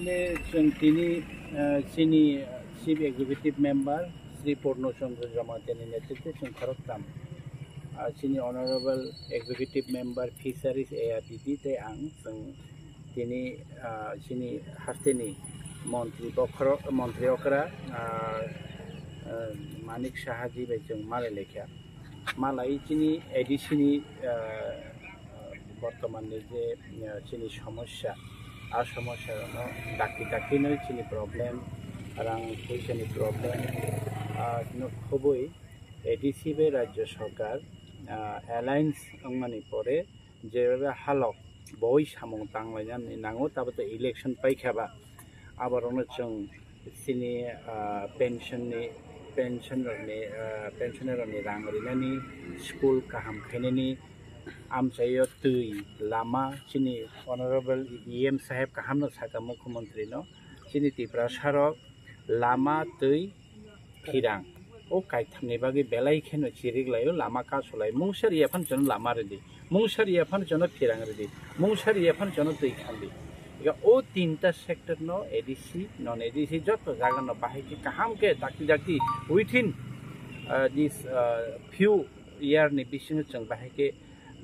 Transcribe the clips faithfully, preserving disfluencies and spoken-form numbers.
Chwng tini, ah, chini Chief Executive Member Sri Purno Chandra Jamatia ni netrite chwng khoroktham, ah, chini Honorable Executive Member Fisheries A R D D tei ang chwng tini, ah, chini hasteni montri bokhorok, montri okra, ah, ah, Manik Saha ji bai chwng malai laikha. Malai chini A D C ni, ah, bortoman ni je, ah, chini somosya, a somosya no dakti dakti no chini problem, rang puisa ni problem, ah, no khoboi A D C bai Rajya Sarkar, ah, alliance wngmani pore je halok boi samung tanglainani nango, tabuk election paikha ba, aborokno chwng chini, ah, pension ni, pension rokni, ah, pensioner rokni rang rinani, school kaham khainani, amchaio twi, lama, chini Honorable E M saheb kahamno saka Mukhyamantri no, chini Tiprasa rok lama, twi, phirang. O kaithamni bagwi belai kheno chirik laio, lama kasulai. Mungsa riya phano chwngno lama ridi. Mungsa riya phano chwngno phirang ridi. Mungsa riya phano chwngno twi khandi. Ega o tinta sector no A D C, non A D C joto jaga no bahai khe kaham khe dakti dakti within, uh, this, uh, few year ni bisingo chwng bahai khe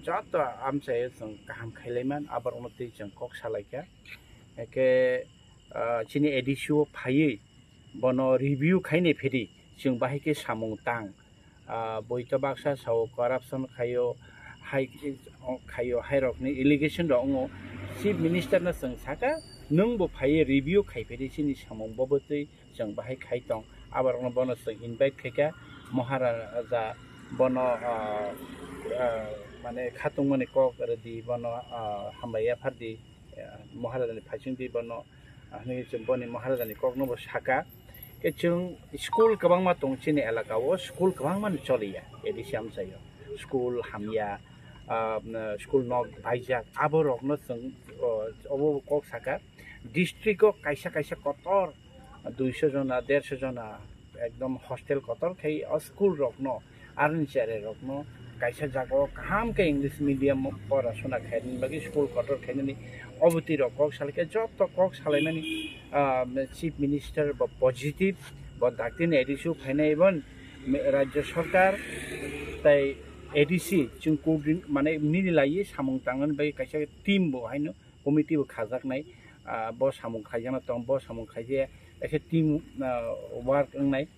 joto amchaio chwng kaham khailaiman, abar ono twi chwng kok salaikha. Eke, ah, chini A D C o phaiwi bono review khainai phedi, chwng bahai khe samung tang. Ah, boito baksa sao corruption khaio, hai, khaio, hai rokni allegation rok wngo. Chief Minister no chwng saka, nwng bo phaiwi review khai phedi chini samung bo bwtwi chwng bahai khai tong. Aborokno bono chwng invite khaikha, Maharaja bono, ah, ah, mane khatungmani kok rwdi, bono, ah, hambai yaphardi, ah, Maharajani phaisingdi bono, ah, hwnwi chwng boni Maharajani kokno bo saka. Khe chwng school kwbangma tong chini elaka o, school kwbangmani choliya, A D C amchaio. School hamya, ah, school nok baijak, aborokno chwng, oh, obo kok saka. District o kaisa kaisa kotor duiso jona, derso jona, ekdom hostel kotor khai o school rokno, arni chare rokno kaisa jaga o kaham khe English medium o pora suna khainani bagwi school kotor khainani oboti rok kok salai khe joto kok salaimani, ah, Chief Minister bo positive, bo dakti ni A D C o phainai bo Rajya Sarkar tai A D C chwng coordin-, mane nini laiwi samung tangnani bagwi kaisa team bo haino committee bo khajaknai, ah, bo samung khaijakna tong, bo samung khaijaya, kaisa team, ah, work wngnai.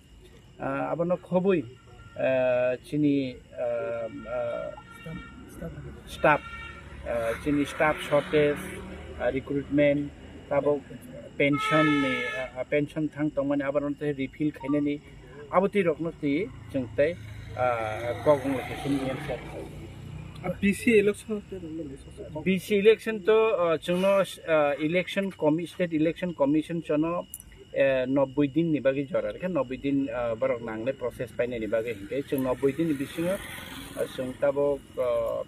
Ah, abono khobwi, ah, chini, ah, ah, staff, ah, chini staff shortage, ah, recruitment, tabuk pension ni, ah, pension thang tongmani, abono tei refill khainani, abo twi rokno twi chwng tei, ah, kok wng lai khe sini M C R. Ah, B C election te rwngmani sosok kok. B C election to, ah, chwngno, ah, election commi-, state election commission chono, eh, nobboi din ni bagwi jora rikha, nobboi din, ah, borok nangnai process painani bagwi hinkhe chwng nobboi din ni bisingo, ah, chwng tabuk, ah,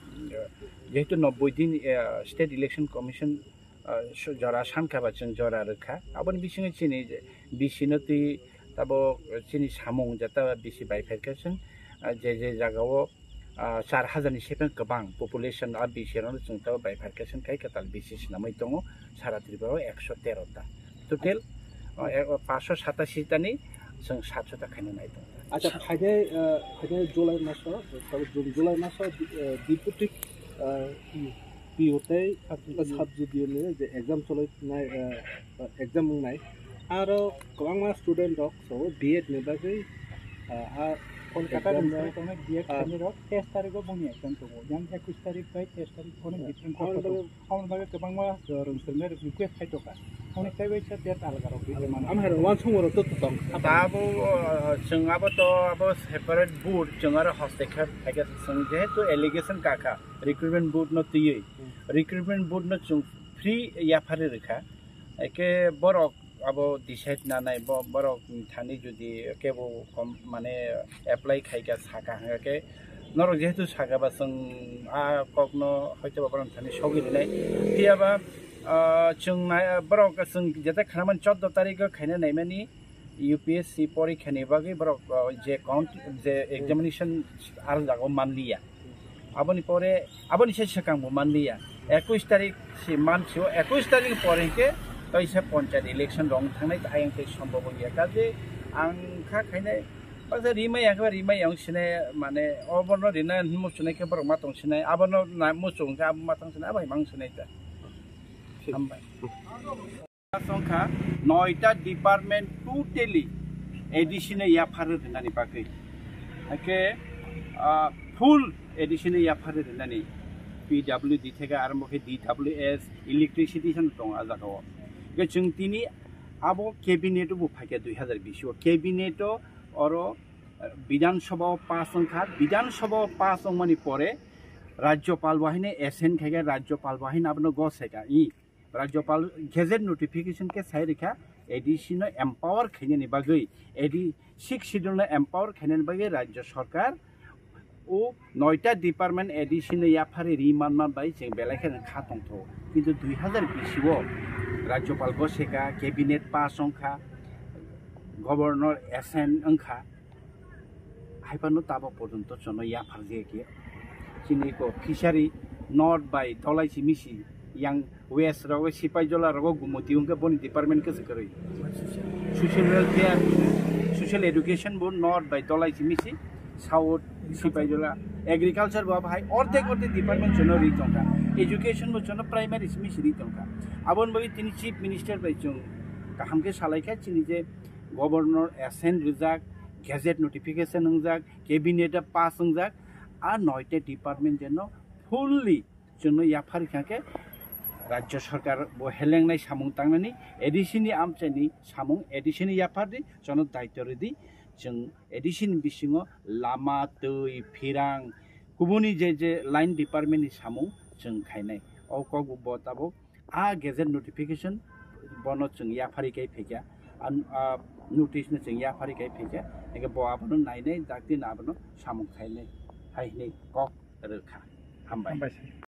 jehetu nobboi din, eh, state election commission ah, su-, jora sankha ba chwng jora rwkha. Aboni bisingo chini je B C no twi tabuk chini samung jeta B C bai phaikha chwng, ah, je je jagao, ah, char hajar ni sepeng kwbang population a B C rokno chwng tabuk bai phaikha chwng khai kwtal B C swnamwi tongo sara Tripura o ekso tero ta. Total, ah, e-, o paanch sho satashi ta ni chwng saat sho ta khaina nai tongo. Acha, phainai, ah, phainai July maso, tabuk June, July maso, ah, deputy, ah, P O tei sub-, sub-, sub-, judicial ni je exam choloi nai, eh, exam wngnai. Aro kwbangma student rok so B Ed ni bagwi, eh, a Kolkata exam ni rok, student tongnai B Ed ah, khainai rok teis tarik o boni exam tongo. Yang ekush tarik bai teis tarik bono different course tongo. Aboni bagwi kwbangma, eh, rwng swrwngnairok request khai tongkha. Hwnwi tei bai sa date alga rok di mano. Amhai rok uansukma rok to tong. Abo, eh, chwng abo to abo separate board, chwng aro hostel khe phaikha chwng jehetu allegation kakha. Recruitment board no twiwi, recruitment board no chwng free yaphari rwkha. Eke borok abo decide nanai, bo-, borok thani jodi kebo kom-, mane apply khaika saka hwnkha khe norok jehetu saka ba chwng a kokno hoito ba borok thani sogwi rinai. Phiya ba, ah, chwng nai, borok chwng jeta khnaman chordo tarikh o khaina naimani, U P S C porikha ni bagwi borok, uh, je count, je examination ar jago manliya. Aboni pore, aboni se swkang bo manliya. Ekush tarik si mansio, ekush tarik pore hinkhe Kaisa panchayat election rok wng thangnai ayang tei sombhob wngya. Kaje ang kha khainai baksa rimai ya khe rimai ya wng sinai, mane obono rina hinmo sunai khe borok ma tong sinai, abono na muchung khe abo ma tang sinai, abo hai mang sinai ta. Hambai. Songkha noita department totally A D C no yaphar rinani bagwi. Hakhe, ah, full A D C no yaphar rinani P W D theke arombo khe D W S, electricity san tong a jaga o. Hingke chwng tini abo cabinet o bo phaikha dui hazar bish o. Cabinet o oro, ah, Bidhan Sabha o pass wngkha. Bidhan Sabha o pass wngmani pore Rajyapal bahai no assent khaikha, Rajyapal bahai no abono goseka. I Rajyapal gazette notification khe sai rikha, A D C no empower khainani bagwi, A D, Sixth Schedule no empower khainani bagwi Rajya Sarkar o noita department A D C no yaphari ri manma bai chwng belai kheno kha tongthogo. Kintu dui hazar bish o Rajyapal goseka, cabinet pass wngkha, governor assent wngkha, haiphano tabok porjonto chwngno yapharjak ya. Chini ko fishery north bai Dolai si misi, yang west rogo Sipaijala rogo Gumoti hwnkhe boni department khe se kwrwi. Social welfare, social education bo north bai Dolai si misi, south Sipaijala, agriculture bo bahai ordek ordek department chwngno ri tongkha. Education bo chwngno primary si misi ri tongkha. Aboni bagwi tini chief minister bai chwng kaham khe salaikha, chini je governor assent rijak, gazette notification wngjak, cabinet o pass wngjak, a noita department jeno fully chwngno yaphar kha khe Rajya Sarkar bo helengnai samung tangnani A D C ni amchaini samung A D C ni yaphardi, chwngno daityo rwdi, chwng A D C ni bisingo lama, twi, phirang, kubuni je je line department ni samung chwng khainai. O kok bo tabok a gazette notification bono chwng yaphari kai phaikha, an-, a notice no chwng yaphari kai phaikha, hingkhe bo abono nainai dakti no abono samung khainai hai hinwi kok rwkha. Hambai. Hambai sir.